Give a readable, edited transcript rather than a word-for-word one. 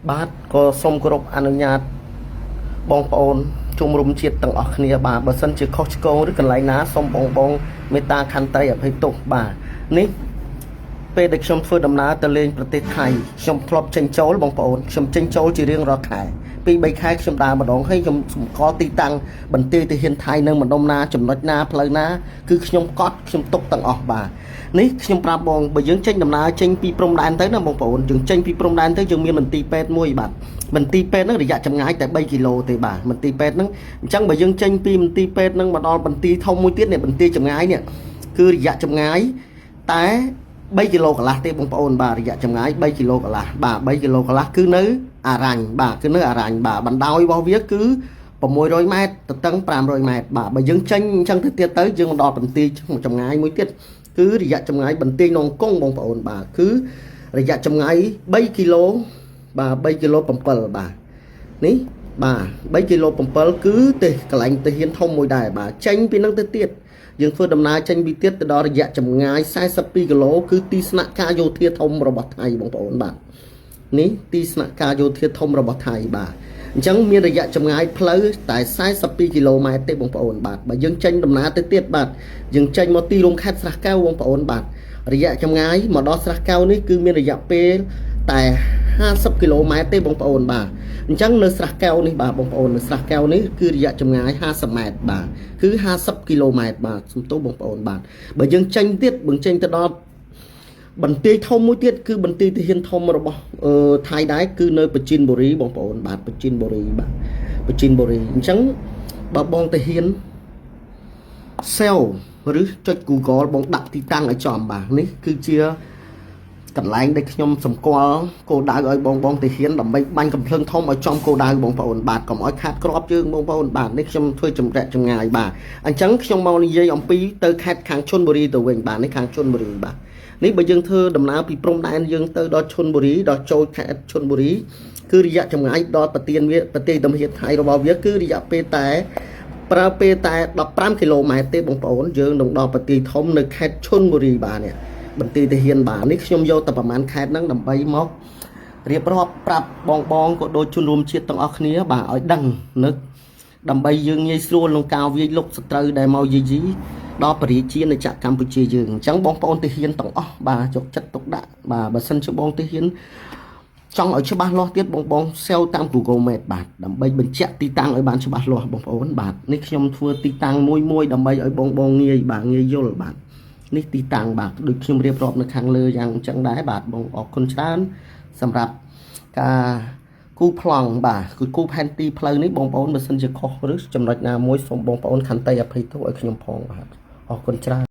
បាទក៏សូមគោរពអនុញ្ញាតបងប្អូនជំរុំជាតិទាំងអស់គ្នាបាទបើសិនជាខុសឆ្គងឬកន្លែងណាសូមបងបងមេត្តាខន្តីអភ័យទោសបាទនេះពេលដែលខ្ញុំធ្វើដំណើរទៅលេងប្រទេសថៃខ្ញុំធ្លាប់ចេញចូលបងប្អូនខ្ញុំចេញចូលជារៀងរាល់ខែពី3ខែខ្ញុំដើរម្ដងហើយខ្ញុំសម្គាល់ទីតាំងបន្ទាយទាហានថៃនៅម្ដុំណាចំណុចណាផ្លូវណាគឺខ្ញុំកត់ខ្ញុំទុកទាំងអស់បាទនេះខ្ញុំប្រាប់បងបើយើងចេញដំណើរចេញពីព្រំដែនទៅណាបងប្អូនយើងចេញពីព្រំដែនទៅយើងមានមន្ទីរពេទ្យមួយបាទមន្ទីរពេទ្យហ្នឹងរយៈចម្ងាយតែ3គីឡូទេបាទមន្ទីរពេទ្យហ្នឹងអញ្ចឹងបើយើងចេញពីមន្ទីរពេទ្យហ្នឹងមកដល់មន្ទីរធំមួយទៀតនេះមន្ទីរចម្ងាយនេះគឺរយៈចម្ងាយតែ3គីឡូកន្លះទេបងប្អូនបាទរយៈចម្ងាយ3គីឡូកន្លះបាទ3គីឡូកន្លះគឺនៅអារ៉ាញ់បាទគឺនៅអារ៉ាញ់បាទបណ្ដោយរបស់វាគឺ600ម៉ែត្រទៅតឹង500ម៉ែត្របាទបើយើងចេញអញ្ចឹងទៅទៀតទៅយើងមកដល់បន្ទាយចម្ងាយមួយទៀតគឺរយៈចម្ងាយបន្ទាយនងកុងបងប្អូនបាទគឺរយៈចម្ងាយ3គីឡូបាទ3គីឡូ7បាទនេះបាទ3គីឡូ7គឺទេកន្លែងទាហានធំមួយដែរបាទចេញពីនឹងទៅទៀតយើងធ្វើដំណើរចេញពីទៀតទៅដល់រយៈចម្ងាយ42គីឡូគឺទីស្នាក់ការយោធាធំរបស់ថៃបងប្អូនបាទនេះទីស្នាក់ការយោធាធំរបស់ថៃបាទអញ្ចឹងមានរយៈចម្ងាយផ្លូវតែ42គីឡូម៉ែត្រទេបងប្អូនបាទបើយើងចេញដំណើរទៅទៀតបាទយើងចេញមកទីរួមខេត្តស្រះកែវបងប្អូនបាទរយៈចម្ងាយមកដល់ស្រះកែវនេះគឺមានរយៈពេលតែ50គីឡូម៉ែត្រទេបងប្អូនបាទអញ្ចឹងនៅស្រះកែវនេះបាទបងប្អូននៅស្រះកែវនេះគឺរយៈចម្ងាយ50ម៉ែត្របាទគឺ50គីឡូម៉ែត្របាទសំទោសបងប្អូនបាទបើយើងចេញទៀតបើចេញទៅដល់បន្ទាយធំមួយទៀតគឺបន្ទាយទាហានធំរបស់ថៃដែរគឺនៅបជីនបុរីបងប្អូនបាទបជីនបុរីបាទបជីនបុរីអញ្ចឹងបើបងទាហានសេលឬចុច Google បងដាក់ទីតាំងឲ្យចំបាទនេះគឺជាកន្លែងដែលខ្ញុំសម្គាល់គោលដៅឲ្យបងបងទាហានដើម្បីបាញ់កំភ្លើងធំឲ្យចំគោលដៅបងប្អូនបាទកុំឲ្យខាតក្របជើងបងប្អូនបាទនេះខ្ញុំធ្វើចម្រាក់ចម្ងាយបាទអញ្ចឹងខ្ញុំមកនិយាយអំពីទៅខេត្តខាងឈុនបុរីទៅវិញបាទនេះខាងឈុនបុរីបាទនេះបើយើងធ្វើដំណើរពីព្រំដែនយើងទៅដល់ឈុនបុរីដល់ចូលខេត្តឈុនបុរីគឺរយៈចម្ងាយដល់ប្រទៀនវាប្រទេសតំហៀថៃរបស់វាគឺរយៈពេលតែប្រើពេលតែ15គីឡូម៉ែត្រទេបងប្អូនយើងនឹងដល់ប្រទេសធំនៅខេត្តឈុនបុរីបាទនេះបន្ទាយទាហានបាទនេះខ្ញុំយកតែប្រហែលខេត្តហ្នឹងដើម្បីមករៀបរាប់ប្រាប់បងបងក៏ដូចជនរួមជាតិទាំងអស់គ្នាបាទឲ្យដឹងនឹកដើម្បីយើងងាយស្រួលក្នុងការវាយលុកសត្រូវដែលមកយាយីដល់ប្រជាជាតិចក្រកម្ពុជាយើងអញ្ចឹងបងប្អូនទាហានទាំងអស់បាទយកចិត្តទុកដាក់បាទបើសិនជាបងទាហានចង់ឲ្យច្បាស់លាស់ទៀតបងបង save តាម Google Map បាទដើម្បីបញ្ជាក់ទីតាំងឲ្យបានច្បាស់លាស់បងប្អូនបាទនេះខ្ញុំធ្វើទីតាំងមួយមួយដើម្បីឲ្យបងបងងាយបាទងាយយល់បាទនេះទីតាំងបាទដូចខ្ញុំរៀបរាប់នៅខាងលើយ៉ាងអញ្ចឹងដែរបាទបងអរគុណច្រើនសម្រាប់ការគូប្លង់បាទគឺគូផែនទីផ្លូវនេះបងប្អូនបើសិនជាខុសឬចំណុចណាមួយសូមបងប្អូនខន្តីអភ័យទោសឲ្យខ្ញុំផងបាទអរគុណច្រើន។